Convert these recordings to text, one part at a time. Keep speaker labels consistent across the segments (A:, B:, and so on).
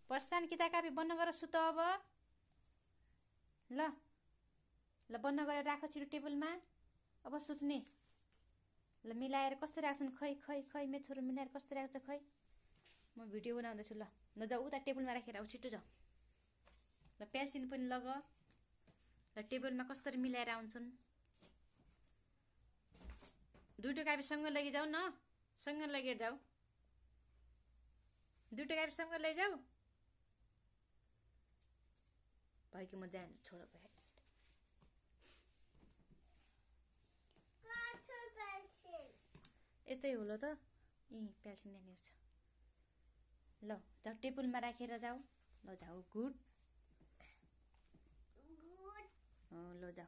A: पर्सान किताब कापी बन्द गरेर सुत अब। ल ल बन्द गरेर राख छिटो टेबलमा। अब सुत्ने। ल मिलाएर कस्तो राख्छन् खै खै खै मेरो छोरो मिलाएर कस्तो राख्छ खै। म भिडियो बनाउँदैछु ल। ल जाऊ उता टेबलमा राखेर आऊ छिटो जाऊ। ल पेन्सिल पनि लग। ल टेबलमा कसरी मिलाएर आउँछन्। दुईटा कापी सँगै लगिजाऊ न। सँगै लगेर जाऊ। दुईटा कापी सँगै लैजाऊ। भयो कि म जान्छु छोरो भयो। यतै हो ल त। पेन्सिल यहाँनिर छ। ल जाऊ टेबलमा राखेर जाऊ। ल जाऊ गुड। ल जाऊ।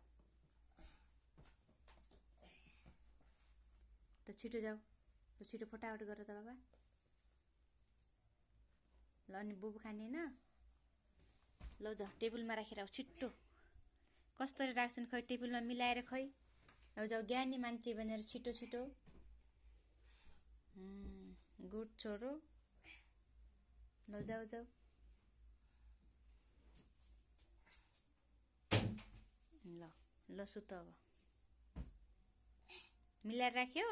A: त छिटो जाऊ। ल छिटो फटाफट गर त बाबा। ल अनि बुबु खाने न। ल जाऊ टेबलमा राखेर आऊ छिट्टो। कसरी राख्छन् खै टेबलमा मिलाएर खै। अब जाऊ ज्ञानी मान्छे भनेर छिटो छिटो। गुड छोरो। ल जाऊ जाऊ। ल ल सुत अब। मिलाएर राख्यो।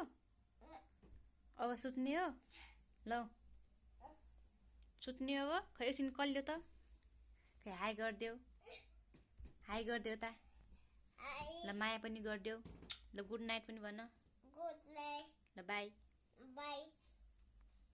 A: अब सुत्ने हो। ल सुत्ने हो अब। खै एकछिन कल्यो त। खै हाई गरिदेऊ। हाई गरिदेऊ त। ल माया पनि गरिदेऊ। ल गुड नाइट पनि भन।
B: Good night.
A: ल बाई।
B: बाई।